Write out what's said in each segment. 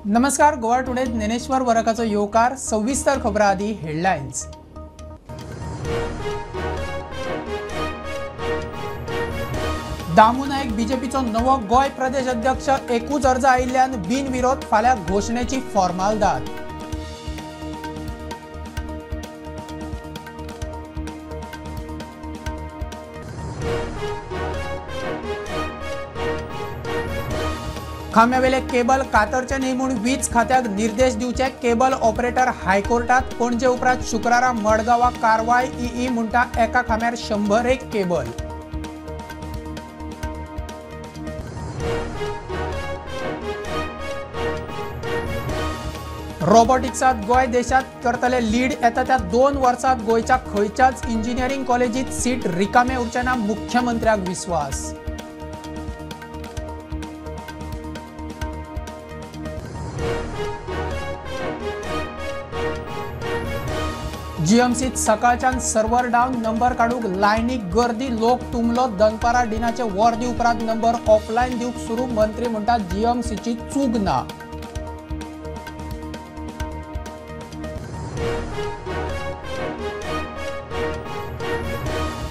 नमस्कार, गोवा टुडे ज्ञानेश्वर वरकाचो येवकार. सविस्तर खबरां आदी हेडलायन्स. दामू नायक बीजेपीचो नवो गोंय प्रदेश अध्यक्ष, एकूच अर्ज आयिल्ल्यान बिनविरोध फाल्यां घोशणेची फॉर्मालदाद. खांब्यावेले केबल कातरचे न्ही म्हूण वीज खात्याक निर्देश दिवचे केबल ऑपरेटर हायकोर्टात. पणजे उपरांत शुक्रारा मडगांवा कारवाय. ईई म्हणटा एका खांब्यार 101 केबल. रोबोटिक्सात गोंय देशात करतले लीड. येता त्या 2 वर्सात गोंयच्या खंयच्याच इंजिनियरिंग कॉलेजीत सीट रिकामे उरचे ना, मुख्यमंत्र्याक विस्वास. जीएमसीत सकाळच्यान सर्व्हर डावन, नंबर काडूंक लायनीक गर्दी, लोक तुंबलो. दनपारा डिनाचे वर्दी उपरांत नंबर ऑफलायन दिवंक सुरू. मंत्री म्हणटा जीएमसीची चूक ना.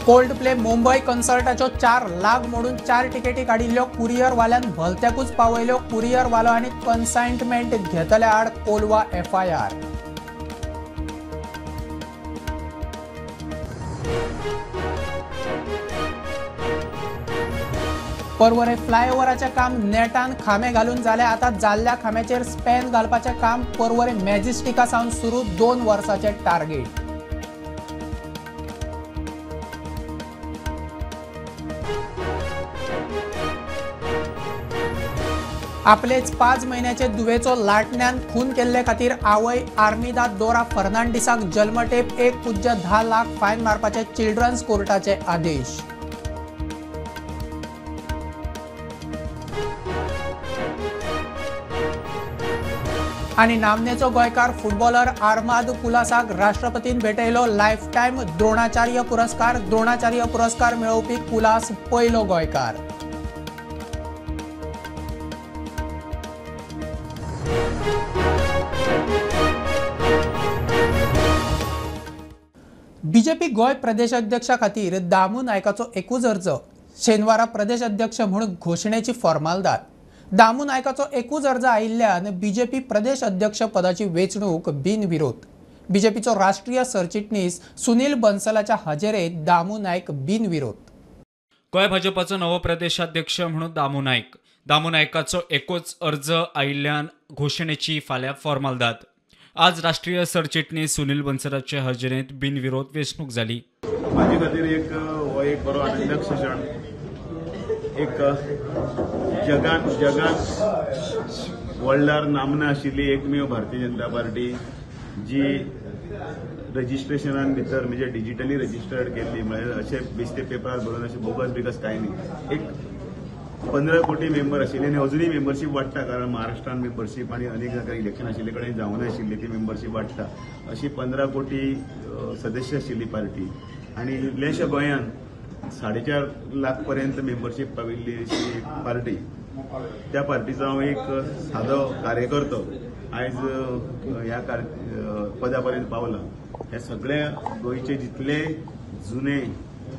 कोल्ड प्ले मुंबय कॉन्सर्टाच्यो 4 लाख मोडून 4 तिकेटी काडिल्ल्यो कुरियरवाल्यान भलत्याकूच पावयल्यो. कुरियरवालो आनी कन्सायनमेंट घेतल्या आड कोलवा एफआयआर. पर्वरे फ्लायओव्हराचें काम नेटान खांबे घालून जालें. आतां जाल्ल्या खांब्याचेर स्पॅन घालपाचें काम पर्वरे मॅजिस्टिका सावन सुरू. 2 वर्साचें टार्गेट. आपलेच 5 म्हयन्याचे दुवेचो लाटण्यान खून केल्ले खातीर आवय आर्मिदा दोरा फर्नांडीसाक जल्मटेप 1.10 लाख फायन मारपाचे चिल्ड्रन्स कोर्टाचे आदेश. आनी नामनेचो गोंयकार फुटबॉलर आर्माद कुलासाक राष्ट्रपतीन भेटयलो लायफटायम द्रोणाचार्य पुरस्कार. द्रोणाचार्य पुरस्कार मेळोवपी कुलास पयलो गोंयकार. बीजेपी गोंय प्रदेश अध्यक्षा खातीर दामू नायकाचो एकूच अर्ज. शेनवारा प्रदेश अध्यक्ष म्हूण घोशणेची फॉर्मालदाद. दामू नायकाचो एकूच अर्ज आयिल्ल्यान बीजेपी प्रदेश अध्यक्ष पदाची वेंचणूक बिनविरोध. बीजेपीचो राष्ट्रीय सरचिटणीस सुनील बन्सलाच्या हजेरेत दामू नायक बिनविरोध. गोंय भाजपाचो नवो प्रदेशाध्यक्ष म्हणून दामू नायक. दामू नायकाचो एकूच अर्ज आयिल्ल्यान घोशणेची फाल्यां फॉर्मालदाद. आज राष्ट्रीय सरचिटणीस सुनील बन्सलाचे हजेरेंत बिनविरोध वेंचणूक जाली. म्हाजे खातीर एक हो एक बरो आनंदक क्षण. एक जगान जगान वर्ल्डार नामना आशिल्ली एकमेव भारतीय जनता पार्टी जी रजिस्ट्रेशनान भितर म्हणजे डिजिटली रजिस्टर्ड केल्ली, म्हळ्यार अशें बेश्टे पेपरार बरोवन अशें बोगस बिगस कांय न्ही. एक 15 कोटी मेंबर आशिल्ले आनी अजुनूय मेंबरशीप वाडटा, कारण महाराष्ट्रान मेंबरशीप आनी अनेक जाग्यार इलेक्शन आशिल्ले कडेन जावनाशिल्ली ती मेंबरशीप वाडटा. अशी 15 कोटी सदस्य आशिल्ली पार्टी आनी इल्लेशा गोंयान 4.5 लाख पर्यंत मेंबरशीप पाविल्ली अशी पार्टी. त्या पार्टीचो हांव एक सादो कार्यकर्तो आयज ह्या पदा पर्यंत पावला. हे सगळे गोंयचे जितले जुने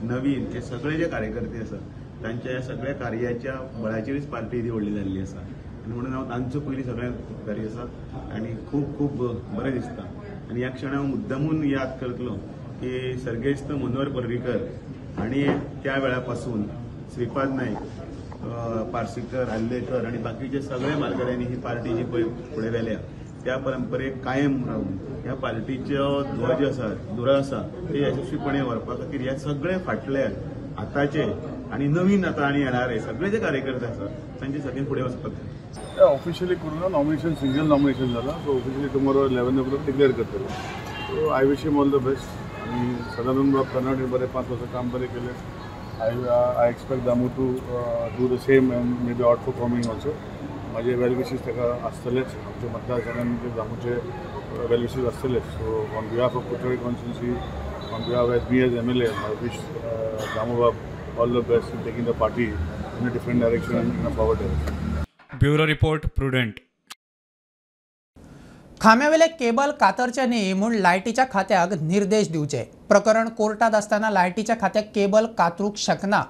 नवीन हे सगळे जे कार्यकर्ते आसा तांच्या ह्या सगळ्या कार्याच्या बळाचेरूच पार्टी ही व्हडली जाल्ली आसा आनी म्हणून हांव तांचो पयलीं सगळ्यांत उपकारी आसा आनी खूब खूब बरें दिसता. आनी ह्या क्षणाक हांव मुद्दमून याद करतलो की सर्गेस्त मनोहर पर्रीकर आनी त्या वेळा पासून श्रीपाद नायक, पार्सेकर, आर्लेकर आनी बाकीचे सगळे मालगड्यांनी ही पार्टी जी पळय फुडें व्हेल्या त्या परंपरेक कायम रावन ह्या पार्टीचो ध्वज आसा, धुरा आसा, ते यशस्वीपणे व्हरपा खातीर ह्या सगळे फाटले आतांचे आनी नवीन आतां आनी येणारे सगळे जे कार्यकर्ते आसा तांचे सगळे फुडें वचपाक जाय. ऑफिशियली करूं ना, नॉमिनेशन सिंगल नॉमिनेशन जाला. So officially tomorrow 11 o'clock declare करतले. So I wish him all the best. आनी सदानंद बाब कर्नाटक बरें 5 वर्सां काम बरें केलें. I expect Damu to do the same and maybe outperforming also. म्हाजे वेल विशीस ताका आसतलेच. आमच्या मतदारसंघान दामूचे वेल wishes आसतलेच. So on behalf of Curchorem constituency, on behalf as me as MLA, I wish Damu Bab all the best in taking the party in a different direction, in a forward direction. Bureau report, Prudent. खांब्यावेले cable कातरचे न्ही म्हूण लायटीच्या खात्याक निर्देश दिवचे. प्रकरण कोर्टात आसतना लायटीच्या खात्याक केबल कातरूंक शकना.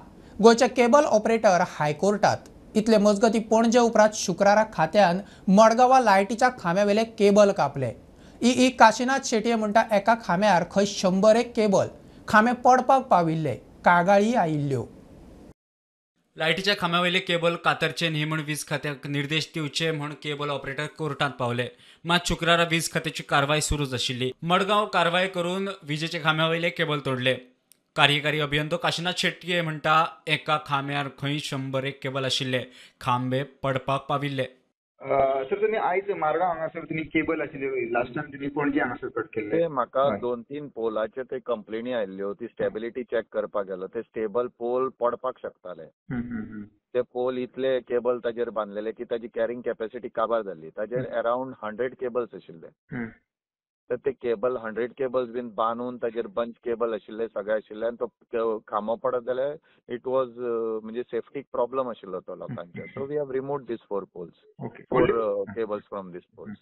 गोंयचे केबल ऑपरेटर हायकोर्टात. इतले मजगती पणजे उपरांत शुक्रारा खात्यान मडगांवा लायटीच्या खांब्यावेले केबल कापले. ई काशीनाथ शेटये म्हणटा एका खांब्यार खंय 101 केबल खांबे पडपाक पाविल्ले, कागाळी आयिल्ल्यो. लायटीच्या खांब्यावयले केबल कातरचे न्ही म्हूण वीज खात्याक निर्देश दिवचे म्हूण केबल ऑपरेटर कोर्टांत पावले. मात शुक्रारा वीज खात्याची कारवाय सुरूच आशिल्ली. मडगांव कारवाय करून विजेच्या खांब्यावयले केबल तोडले. कार्यकारी अभियंतो काशीनाथ शेटये म्हणटा एका खांब्यार खंय 101 केबल आशिल्ले, खांबे पडपाक पाविल्ले. सर तुम्ही आयज मारगांव हांगासर तुम्ही केबल आशिल्ले, लास्ट टायम तुम्ही पणजे हांगासर कट केल्ले. ते म्हाका 2-3 पोलाचे ते कंप्लेनी आयिल्ल्यो, ती स्टेबिलिटी चॅक करपाक गेलो, ते स्टेबल पोल पडपाक शकताले. ते पोल इतले केबल ताजेर बांदलेले की ताजी कॅरिंग कॅपॅसिटी काबार जाल्ली. ताजेर अरावंड 100 केबल्स आशिल्ले. तर ते केबल 100 केबल्स बीन बांदून ताजेर बंच केबल आशिल्ले, सगळे आशिल्ले आनी तो खांबो पडत जाल्यार it was म्हणजे सेफ्टीक प्रॉब्लम आशिल्लो तो लोकांच्या. So we have remove these 4 poles, 4 cables from these poles.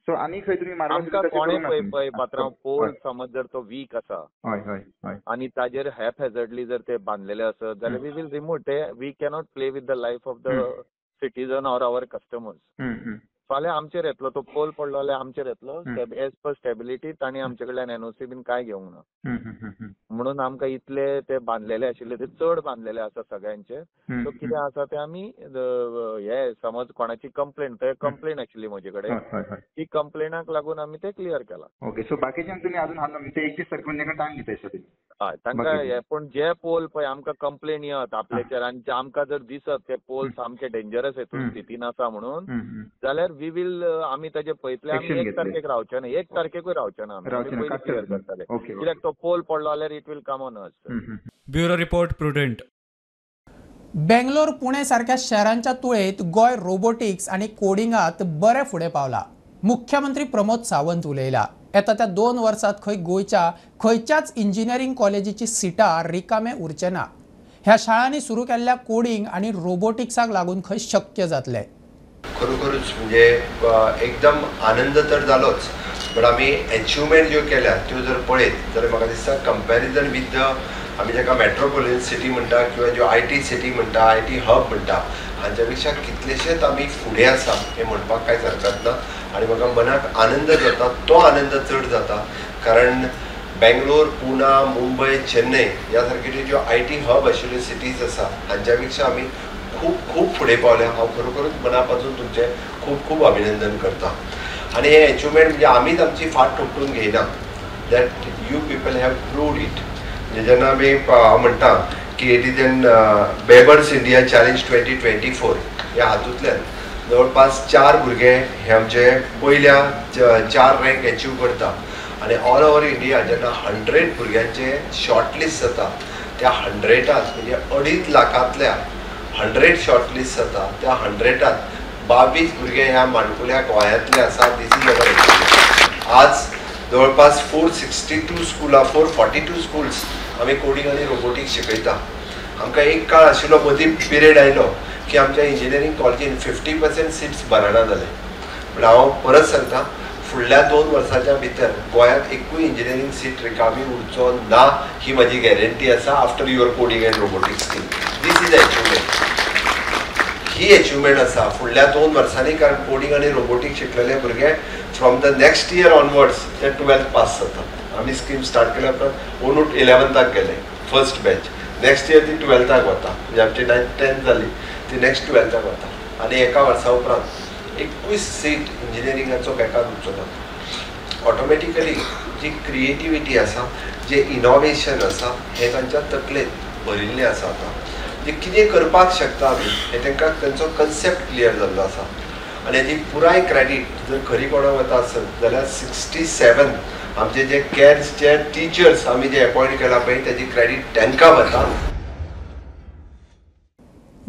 So आनी खंय तुमी आमकां कोणें पळय पळय पात्रांव पोल समज जर तो वीक आसा आनी ताजेर हॅपहॅझर्डली जर ते बांदलेले आसत जाल्यार we will remove ते. We cannot play with the life of the citizen or our customers. फाल्यां आमचेर येतलो तो पोल पडलो जाल्यार आमचेर येतलो. एज पर स्टेबिलिटी तांणी आमचे कडल्यान एनओसी बीन कांय घेवंक ना म्हणून आमकां इतले ते बांदलेले आशिल्ले, ते चड बांदलेले आसा सगळ्यांचे. सो कितें आसा ते आमी हे समज कोणाची कंप्लेन, ते कंप्लेन आशिल्ली म्हजे कडेन, ती कंप्लेनाक लागून आमी ते क्लियर केला. ओके, सो बाकीच्यांक तुमी अजून हाडला 31 तारखे टायम दिता सर? हय, तांकां हे. पूण जे पोल पळय आमकां कंप्लेन येत आपल्याचेर आनी आमकां जर दिसत ते पोल सामके डेंजरस हेतून स्थितीन आसा म्हणून जाल्यार we will आमी ताजे पळयतले. आमी 1 तारखेक रावचे ना, 1 तारखेकूय रावचे ना, आमी पयलीं क्लियर करतले. कित्याक तो पोल पडलो जाल्यार it will come on us. Bureau report, Prudent. Bangalore Pune सारख्या शहरांच्या तुळेत गोंय रोबोटिक्स आनी कोडिंगात बरे फुडें पावला. मुख्यमंत्री प्रमोद सावंत उलयला. येता त्या 2 वर्सात खंय गोंयच्या खंयच्याच इंजिनियरींग कॉलेजीची सिटां रिकामे उरचे ना. ह्या शाळांनी सुरू केल्ल्या कोडिंग आनी रोबोटिक्साक लागून खंय शक्य जातलें. खरोखरूच म्हणजे एकदम आनंद तर जालोच, बट आमी एचिवमेंट ज्यो केल्या त्यो जर पळयत जाल्यार म्हाका दिसता कंपॅरिजन विथ the आमी जाका मेट्रोपोलिटन सिटी म्हणटा किंवा ज्यो I T city म्हणटा, I T hub म्हणटा, हांच्या पेक्षा कितलेशेच आमी फुडें आसा हें म्हणपाक कांयच हरकत ना. आनी म्हाका मनाक आनंद जाता, तो आनंद चड जाता कारण बेंगलोर, पुना, मुंबय, चेन्नय ह्या सारकेल्यो ज्यो I T hub आशिल्ल्यो सिटीज आसा हांच्या पेक्षा आमी खूब खूब फुडें पावल्या. हांव खरोखरूच मना पासून तुमचें खूब खूब अभिनंदन करता. आनी हें एचिवमेंट म्हणजे आमीच आमची फाट ठोकटून घेयना, that you people have proved it. म्हणजे जेन्ना आमी हांव म्हणटा की it is an Babers India challenge 2024 ह्या हातूंतल्यान जवळपास 4 भुरगे हे आमचे पयल्या 4 रँक एचीव करता आनी ऑल ओवर इंडिया जेन्ना 100 भुरग्यांचे शॉर्टलिस्ट जाता त्या 100 म्हणजे 2.5 लाखांतल्या 100 शॉर्टलिस्ट जाता त्या 100 22 भुरगे ह्या माणकुल्या गोंयांतले आसा. This is our achievement. आज जवळपास 462 स्कुलां, 442 स्कुल्स आमी कोडींग आनी रोबोटिक्स शिकयता. आमकां एक काळ आशिल्लो मदीं पिरियड आयलो की आमच्या इंजिनियरींग कॉलेजीन 50% सिट्स भरना जाले. पूण हांव परत सांगता, फुडल्या 2 वर्साच्या भितर गोंयांत एकूय इंजिनियरींग सीट रिकामी उरचो ना ही म्हजी गॅरंटी आसा after your coding and robotics skill. This is achievement. He achievement आसा फुडल्या 2 वर्सांनी, कारण कोडींग आनी रोबोटिक्स शिकलेले भुरगे from the next year onwards ते 12th पास जातात. आमी स्कीम स्टार्ट केल्या उपरांत अंदू 11थाक गेले फर्स्ट बॅच, नेक्स्ट इयर ती 12थाक वता, म्हणजे आमची 9th 10th जाली ती नेक्स्ट 12थाक वता आनी एका वर्सा उपरांत 21 सीट इंजिनियरिंगाचो बेकार उरचो ना. ऑटोमॅटिकली जी क्रिएटिविटी आसा, जें इनोवेशन आसा हें तांच्या तकलेंत भरिल्लें आसा. आतां जे कितें करपाक शकता आमी हें तांकां तांचो कन्सेप्ट क्लियर जाल्लो आसा. आनी हेजी पुराय क्रेडीट जर खरी कोणाक वता आसत जाल्यार 67 आमचे जे कॅर्सचे टिचर्स आमी जे एपॉयंट केला पळय तेजी क्रेडीट तांकां वता.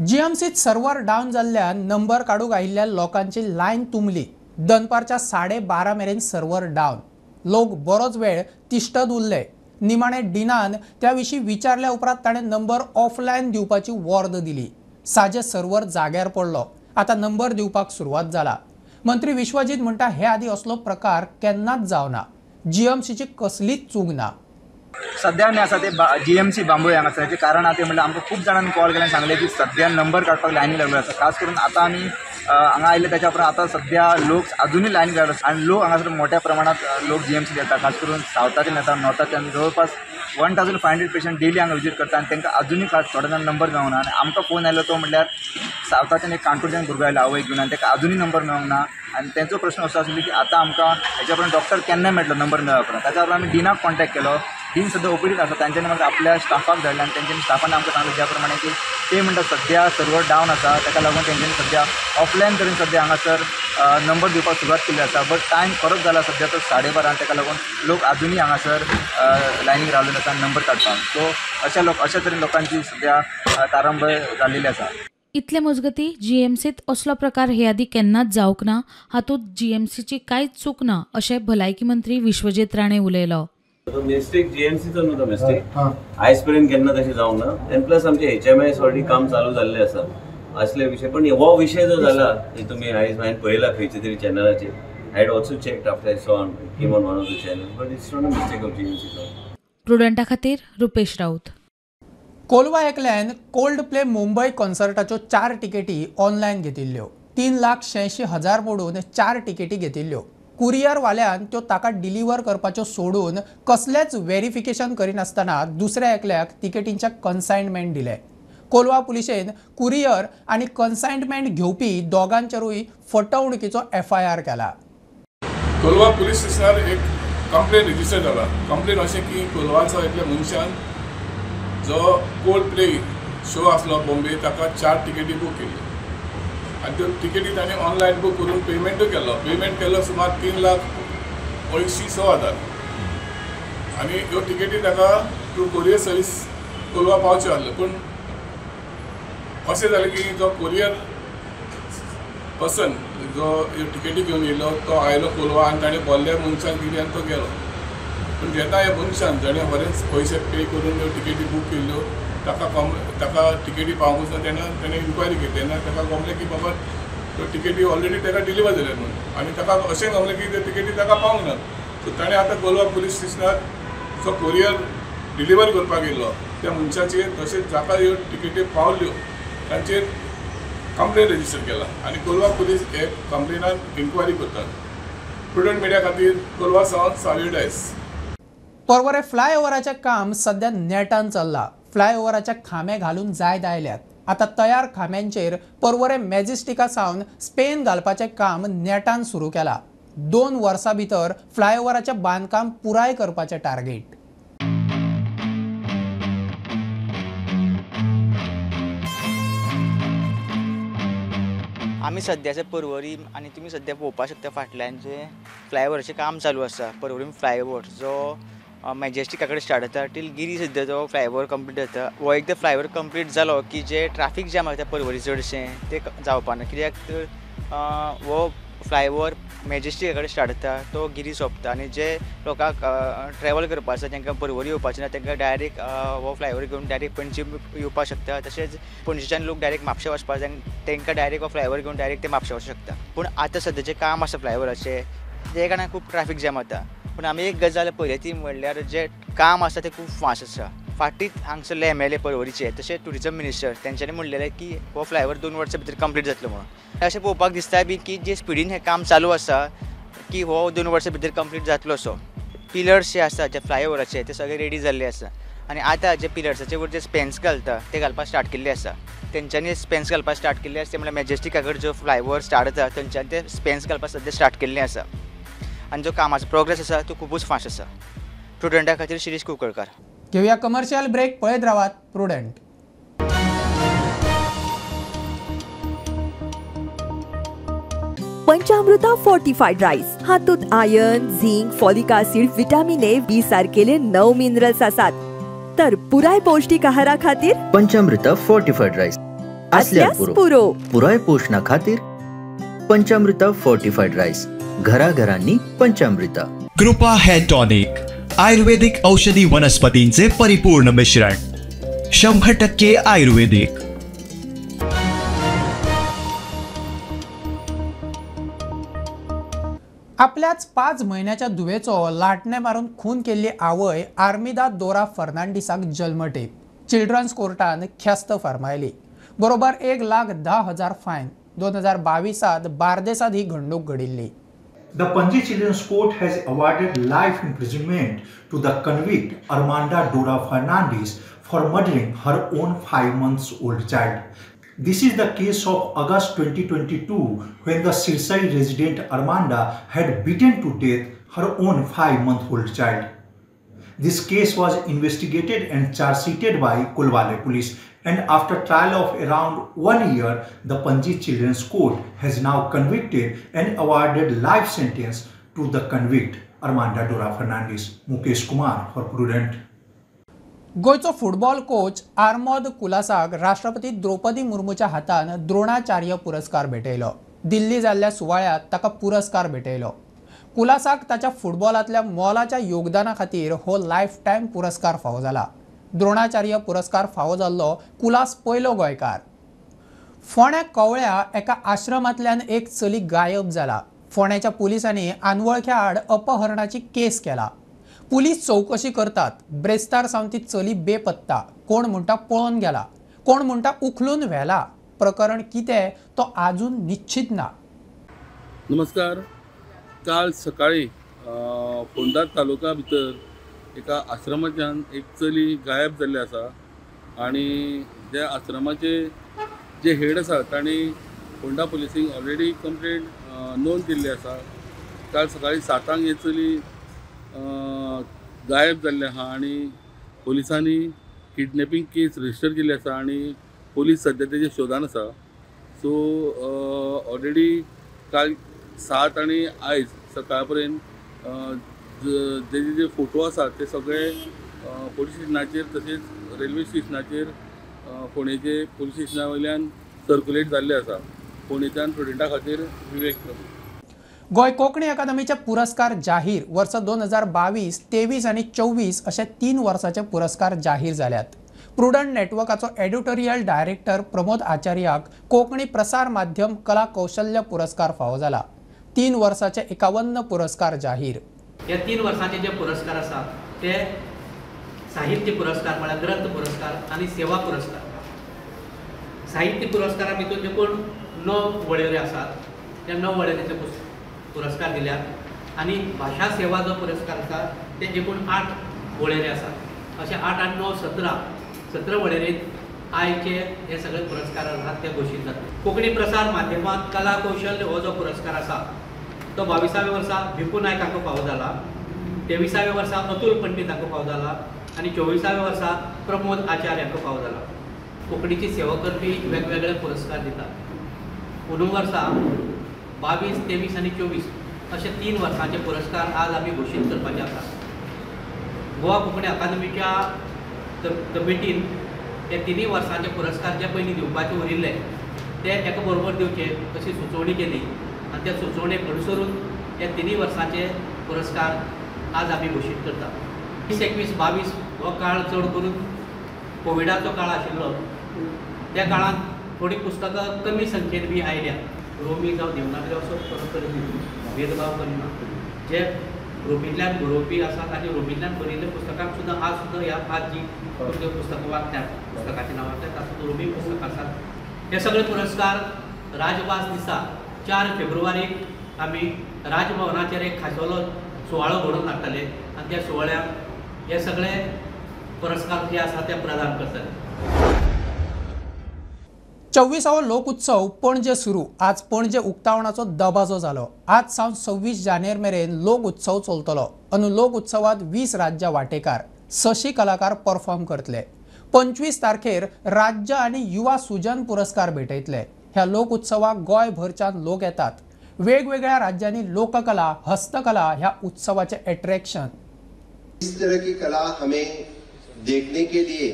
जीएमसीत सर्व्हर डावन जाल्ल्यान नंबर काडूंक आयिल्ल्या लोकांची लायन तुंबली. दनपारच्या 12:30 मेरेन सर्व्हर डावन. लोक बरोच वेळ तिश्टत उरले. निमाणे डिनान त्या विशीं विचारल्या उपरांत ताणें नंबर ऑफलायन दिवपाची वॉर्द दिली. साजे सर्व्हर जाग्यार पडलो. आतां नंबर दिवपाक सुरवात जाला. मंत्री विश्वजीत म्हणटा हे आदी असलो प्रकार केन्नाच जावना, जीएमसीची कसलीच चूक ना। सध्या आमी आसा ते जीएमसी बांबोळे हांगासर। हाचें कारण आसा तें म्हणल्यार आमकां खूब जाणांनी कॉल केले आनी सांगलें की सध्या नंबर काडपाक लायनी लागल्यो आसा। खास करून आतां आमी हांगा आयले ताच्या उपरांत आतां सध्या लोक अजुनूय लायनी लागलो आसा आनी लोक हांगासर मोठ्या प्रमाणांत लोक जीएमसी येता, खास करून सावथाच्यान येता, नॉर्थाच्यान। जवळपास 1500 पेशंट डेली हांगा विजीट करता आनी तांकां अजुनूय खास थोडे जाण नंबर मेळना। आनी आमकां फोन आयलो तो म्हणल्यार सावथाच्यान एक काणकोणच्यान भुरगो आयलो आवय घेवन आनी ताका अजुनूय नंबर मेळूंक ना। आनी तेंचो प्रश्न असो आसलो की आतां आमकां हेच्या उपरांत डॉक्टर केन्ना मेळटलो नंबर मेळ्ळ्या उपरांत। ताच्या उपरांत आमी डिनाक कॉन्टॅक्ट केलो, डीन सद्या ओपीडीत आसा, तांच्यांनी मागीर आपल्या स्टाफाक धाडले आनी तेंच्यांनी स्टाफान आमकां सांगलें ज्या प्रमाणे की ते म्हणटा सद्या सर्वर डावन आसा, ताका लागून तेंच्यांनी सद्या ऑफलायन तरेन सद्या हांगासर नंबर दिवपाक सुरवात केल्ली आसा। बट टायम खरोच जाला सद्या तो 12:30 आनी ताका लागून लोक अजुनूय हांगासर लायनीक रावलेले आसा नंबर काडपाक। सो अशा तरेन लोकांची सद्या तारंबळ जाल्लेली आसा। इतले मजगती जीएमसीत असलो प्रकार हे आदी केन्नाच जावंक ना, हातूंत जीएमसीची कांयच चूक ना अशें भलायकी मंत्री विश्वजीत राणे उलयलो। मिस्टेक जीएमसीचो न्हू तो मिस्टेक, आयज पर्यंत केन्ना तशें जावंक ना। आनी प्लस आमचे HMIS already काम चालू जाल्लें आसा असले विशय। पण हो विशय जो जाला तुमी आयज हांवें पळयला खंयच्या तरी चॅनलाचेर, I had also checked after I saw came on one of the channel, but it's not a mistake of GMC. प्रुडंटा खातीर रुपेश राऊत। कोलवा एकल्यान कोल्ड प्ले मुंबय कॉन्सर्टाच्यो 4 तिकेटी ऑनलायन घेतिल्ल्यो। 3,86,000 मोडून 4 तिकेटी घेतिल्ल्यो। कुरियरवाल्यान त्यो ताका डिलिव्हर करपाच्यो सोडून कसलेच व्हेरिफिकेशन करिनासतना दुसऱ्या एकल्याक तिकेटींच्या कन्सायनमेंट दिले। कोलवा पुलिशेन कुरियर आनी कन्सायनमेंट घेवपी दोगांचेरूय फटवणुकीचो FIR केला। कोलवा पुलीस स्टेशनार एक कंप्लेन रजिस्टर जाला। कंप्लेन अशें की कोलवाचो एकल्या मनशान जो कोल्ड प्ले शो आसलो बॉम्बे ताका 4 तिकेटी बूक केल्ल्यो आनी त्यो तिकेटी ताणें ऑनलायन बूक करून पेमेंटूय केल्लो। पेमेंट केल्लो सुमार 3,86,000 आनी ह्यो तिकेटी ताका थ्रू कुरियर सर्वीस कोलवा पावच्यो आसल्यो। पूण अशें जालें की जो कुरियर पर्सन जो ह्यो तिकेटी घेवन येयलो तो आयलो कोलवा आनी ताणें बोल्ल्या मनशाक दिली आनी तो गेलो। पूण जेन्ना ह्या मनशान जाणें बरेच पयशे पे करून ह्यो तिकेटी बूक केल्ल्यो ताका ताका तिकेटी पावूंक ना तेन्ना ताणें इन्क्वायरी केली तेन्ना ताका गमलें की बाबा त्यो तिकेटी ऑलरेडी ताका डिलिव्हर जाल्या म्हणून आनी ताका अशें गमलें की त्यो तिकेटी ताका पावूंक ना। सो ताणें आतां कोलवा पुलीस स्टेशनार जो कुरियर डिलिव्हर करपाक येयल्लो त्या मनशाचेर तशेंच जाका ह्यो तिकेटी पावल्यो तांचेर कंप्लेन रजिस्टर केला आनी कोलवा पुलीस हे कंप्लेनान इन्क्वायरी करतात। प्रुडंट मिडिया खातीर कोलवा सावन सावियो डायस। पर्वरे फ्लायओव्हराचें काम सध्या नेटान चल्लां। फ्लायओव्हराचे खांबे घालून जायत आयल्यात। आतां तयार खांब्यांचेर पर्वरे मॅजेस्टिका सावन स्पेन घालपाचें काम नेटान सुरू केलां। 2 वर्सां भितर फ्लायओव्हराचें बांदकाम पुराय करपाचें टार्गेट। आमी सद्याचे पर्वरी आनी तुमी सद्या पळोवपाक शकता फाटल्यान जे फ्लायओव्हराचें काम चालू आसा। पर्वरी फ्लायओव्हर जो मॅजेस्टिका कडेन स्टार्ट जाता टील गिरी सद्या जो फ्लायओव्हर कंप्लीट जाता। हो एकदां फ्लायओव्हर कंप्लीट जालो की जे ट्राफीक जॅम जाता पर्वरी चडशें तें जावपा ना, कित्याक तर हो फ्लायओव्हर मॅजेस्टिका कडेन स्टार्ट जाता तो गिरी सोंपता आनी जे लोकांक ट्रॅवल करपा आसा तांकां पर्वरी येवपाचें ना तांकां डायरेक्ट हो फ्लायओव्हर घेवन डायरेक्ट पणजे येवपाक शकता। तशेंच पणजेच्यान लोक डायरेक्ट म्हापशा वचपाक जाय तांकां डायरेक्ट हो फ्लायओव्हर घेवन डायरेक्ट ते म्हापशा वचूंक शकता। पूण आतां सद्याचें काम आसा फ्लायओव्हराचें ते कारणान खूब ट्राफीक जॅम जाता। पूण आमी एक गजाल पळयल्या ती म्हणल्यार जें काम आसा तें खूब फास्ट आसा। फाटींच हांगसरले MLA पर्वरीचे तशेंच ट्युरिजम मिनिस्टर तेंच्यांनी म्हणलेलें की हो फ्लायओव्हर 2 वर्सां भितर कंप्लीट जातलो म्हणून। अशें पळोवपाक दिसता बी की जे स्पिडीन हें काम चालू आसा की हो 2 वर्सां भितर कंप्लीट जातलो असो। पिलर्स जे आसा जे फ्लायओव्हराचे ते सगळे रेडी जाल्ले आसा आनी आतां जे पिलर्साचे वयर जे स्पेन्स घालता ते घालपाक स्टार्ट केल्ले आसा। तेंच्यांनी स्पेन्स घालपाक स्टार्ट केल्ले आसा ते म्हणल्यार मॅजेस्टिका कडेन जो फ्लायओव्हर स्टार्ट जाता थंयच्यान ते स्पेन्स घालपाक सद्या स्टार्ट केल्ले आसा आनी जो कामाचो प्रोग्रेस आसा तो खुबूच फास्ट आसा। प्रुडंटा खातीर शिरीष कुंकळकार। घेवया कमर्शियल ब्रेक, पळयत रावात प्रुडंट। पंचामृता फोर्टिफाईड राईस हातूंत iron, zinc, folic acid, vitamin A, B सारकेले 9 minerals आसात। तर पुराय पौष्टिक आहारा खातीर पंचामृता फोर्टिफाईड राईस असल्यार पुरो। पुराय पोषणा खातीर पंचामृता फोर्टिफाईड राईस, घराघरांनी पंचामृता। कृपा हेअर टॉनिक, आयुर्वेदिक औषधी वनस्पतींचे परिपूर्ण मिश्रण, 100% आयुर्वेदिक। आपल्याच 5 म्हयन्याच्या धुवेचो लाटणे मारून खून केल्ली आवय आर्मिदा दोरा फर्नांडीसाक जल्मठेप. चिल्ड्रन्स कोर्टान ख्यास्त फर्मायली. बरोबर 1,10,000 फायन. 2022 बार्देसात ही घडणूक घडिल्ली. The Panaji Children's Court has awarded life imprisonment to the convict Armanda Dora Fernandes for murdering her own 5-month-old child. This is the case of August 2022 when the Sirsai resident Armanda had beaten to death her own 5-month-old child. This case was investigated and charge-sheeted by Colvale Police, and after trial of around 1 year, the Panaji Children's Court has now convicted and awarded life sentence to the convict Armanda Dora Fernandes. Mukesh Kumar for Prudent. गोंयचो football coach आर्मोद कुलासाक राष्ट्रपती द्रौपदी मुर्मूच्या हातान द्रोणाचार्य पुरस्कार भेटयलो. दिल्ली जाल्ल्या सुवाळ्यांत ताका पुरस्कार भेटयलो. कुलासाक ताच्या फुटबॉलांतल्या मोलाच्या योगदाना खातीर हो लायफ टायम पुरस्कार फावो जाला. द्रोणाचार्य पुरस्कार फावो जाल्लो कुलास पयलो गोंयकार. फोंड्या कवळ्या एका आश्रमांतल्यान एक चली गायब जाला. फोंड्याच्या पुलिसांनी अनवळख्या आड अपहरणाची केस केला. पुलीस चौकशी करतात. ब्रेस्तार सावन ती चली बेपत्ता. कोण म्हणटा पळोवन गेला, कोण म्हणटा उखलून व्हेला. प्रकरण कितें तो आजून निश्चित ना. नमस्कार. काल सकाळी फोंडा तालुका भितर एका आश्रमाच्यान एक चली गायब जाल्ली आसा आनी त्या आश्रमाचे जे हेड आसा तांणी फोंडा पुलिसींक ऑलरेडी कंप्लेंट नोंद केल्ली आसा. काल सकाळी 7 ही चली गायब जाल्ली आसा आनी पुलिसांनी किडनॅपिंग केस रजिस्टर केल्ली आसा आनी पुलीस सद्या तेजे शोधान आसा. सो ऑलरेडी काल 7 आनी आयज सकाळ पर्यंत जेजे जे फोटो आसात ते सगळे पोलीस स्टेशनाचेर तशेंच रेल्वे स्टेशनाचेर फोंडेचे पोलीस स्टेशना वयल्यान सर्कुलेट जाल्ले आसा. फोंडेच्यान प्रुडंटा खातीर विवेक प्रभू. गोंय कोंकणी अकादमीचे पुरस्कार जाहीर. वर्स 2022, 23 आनी 24 अशे 3 वर्साचे पुरस्कार जाहीर जाल्यात. प्रुडंट नेटवर्काचो एडिटोरियल डायरेक्टर प्रमोद आचार्याक कोंकणी प्रसार माध्यम कला कौशल्य पुरस्कार फावो जाला. 3 वर्साचे 51 पुरस्कार जाहीर. हे 3 वर्साचे जे पुरस्कार आसात ते साहित्य पुरस्कार म्हळ्यार ग्रंथ पुरस्कार आनी सेवा पुरस्कार. साहित्य पुरस्कारा भितर एकूण 9 वळेरी आसात. त्या 9 वळेरीचे पुरस्कार दिल्यात आनी भाशा सेवा जो पुरस्कार आसा ते एकूण 8 वळेरी आसात. अशे 8 आनी 9 17 वळेरीत आयचे हे सगळे पुरस्कार आसात ते घोशीत जातात. कोंकणी प्रसार माध्यमांत कला कौशल्य हो जो पुरस्कार आसा तो 22व्या वर्सा भिकू नायक हांकां फावो जाला, 23व्या वर्सा अतुल पंडीत हांकां फावो जाला आनी 24व्या वर्सा प्रमोद आचार्य हांकां फावो जाला. कोंकणीची सेवा करपी वेगवेगळे पुरस्कार दितात. अंदू वर्सा 22, 23 आनी 24 अशे 3 वर्सांचे पुरस्कार आज आमी घोशीत करपाचे आसात. गोवा कोंकणी अकादमीच्या कमिटीन हे 3 वर्सांचे पुरस्कार जे पयलीं दिवपाचे उरिल्ले ते एका बरोबर दिवचे अशी सुचोवणी केली आनी त्या सुचोवणेक अनुसरून हे 3 वर्सांचे पुरस्कार आज आमी घोशीत करतात. 20, 21, 22 हो काळ चड करून कोविडाचो काळ आशिल्लो. त्या काळांत थोडीं पुस्तकां कमी संख्येन बी आयल्या. रोमी जावं देवनागरी असो फरक करिना, भेदभाव करिना. जे रोमींतल्यान बरोवपी आसात आनी रोमींतल्यान बरयल्ल्या पुस्तकांक सुद्दां आज सुद्दां ह्या आज जी तुमच्यो पुस्तकां वाचतात पुस्तकाचीं नांवां वाचतात तातूंत रोमी पुस्तकां आसात. हे सगळे पुरस्कार राजभास दिसा 4 फेब्रुवारीक आमी राजभवनाचेर एक खाशेलो सुवाळो घडोवन हाडटले आनी त्या सुवाळ्याक हे सगळे पुरस्कार जे आसा ते प्रदान करतले. 24वो लोक उत्सव पणजे सुरू. आज पणजे उक्तावणाचो दबाजो जालो. आज सावन 26 जानेर मेरेन लोक उत्सव चलतलो. अंदू लोक उत्सवात 20 राज्यां वांटेकार 600 कलाकार परफॉर्म करतले. 25 तारखेर राज्य आनी युवा सुजन पुरस्कार भेटयतले. ह्या लोक उत्सवाक गोंयभरच्यान लोक येतात. वेगवेगळ्या राज्यांनी लोककला हस्तकला ह्या उत्सवाचे एट्रॅक्शन. इस तरह की कला हमें देखने के लिए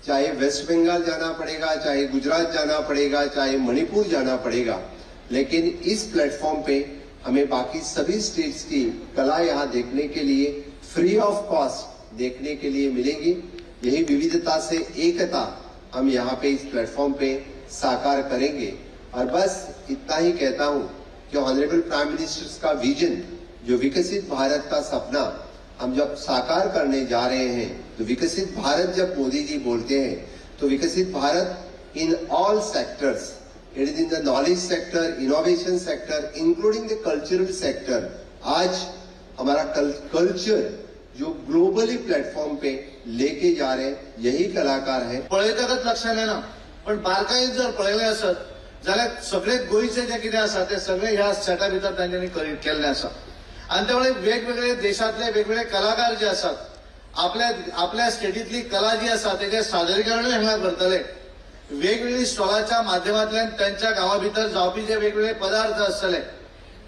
चाहे वेस्ट बंगाल जाना पड़ेगा, चाहे गुजरात जाना पड़ेगा, चाहे मणिपुर जाना पड़ेगा, लेकिन इस प्लेटफॉर्म पे हमें बाकी सभी स्टेट्स की कला यहाँ देखने के लिए फ्री ऑफ कॉस्ट देखने के लिए मिलेगी। यही विविधता से एकता हम यहाँ पे इस प्लेटफॉर्म पे साकार करेंगे। और बस इतना ही कहता हूँ कि ऑनरेबल प्राइम मिनिस्टर्स का विजन जो विकसित भारत का सपना हम जब साकार करने जा रहे हैं, तो विकसित भारत जब मोदी जी बोलते हैं तो विकसित Bharat in all sectors, it is in the knowledge sector, innovation sector, including the cultural sector. आज हमारा कल्चर जो ग्लोबली प्लेटफॉर्म पे लेके जा रहे हैं यही कलाकार है। पळयतकच लक्षात येना, पण बारकायेन जर पळयलें आसत जाल्यार सगळे गोंयचे जे कितें आसा ते सगळे ह्या सेटा भितर तांच्यांनी केल्लें आसा। आनी त्यामुळे वेगवेगळे देशांतले वेगवेगळे कलाकार जे आसात आपल्या आपल्या स्टेटींतली कला जी आसा तेजें सादरीकरणूय हांगा करतले। वेगवेगळी स्टॉलाच्या माध्यमांतल्यान त्यांच्या गांवा भितर जावपी जे वेगवेगळे पदार्थ आसतले,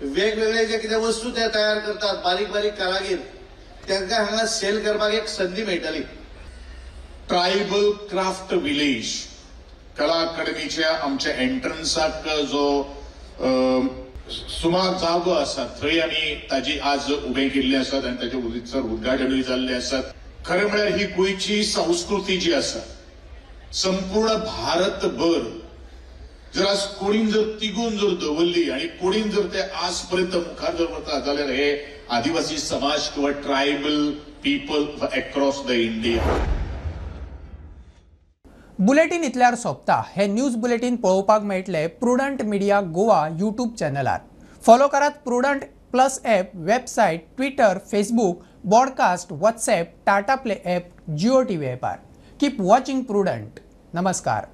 वेगवेगळे जे कितें वस्तू ते तयार करतात बारीक बारीक कारागीर, तांकां हांगा सेल करपाक एक संदी मेळटली। ट्रायबल क्राफ्ट विलेज कला अकादमीच्या आमच्या एंट्रन्साक जो सुमार जागो आसा थंय आमी ताजी आज उबे केल्ले आसात आनी ताचे उदीसर उद्घाटनूय जाल्ले आसात। खरें म्हळ्यार ही गोंयची संस्कृती जी आसा संपूर्ण भारतभर जर आज कोणीन जर तिगून जर दवरली आनी कोणीन जर ते आज पर्यंत मुखार जर वता जाल्यार हे आदिवासी समाज किंवा tribal people across the India. Bulletin इतल्यार सोंपता। हे न्यूज बुलेटीन पळोवपाक मेळटले प्रुडंट मिडिया गोवा यूट्यूब चॅनलार। फॉलो करात Prudent plus app, website, Twitter, Facebook, broadcast, WhatsApp, Tata Play app, Jio TV ॲपार। Keep watching Prudent. नमस्कार।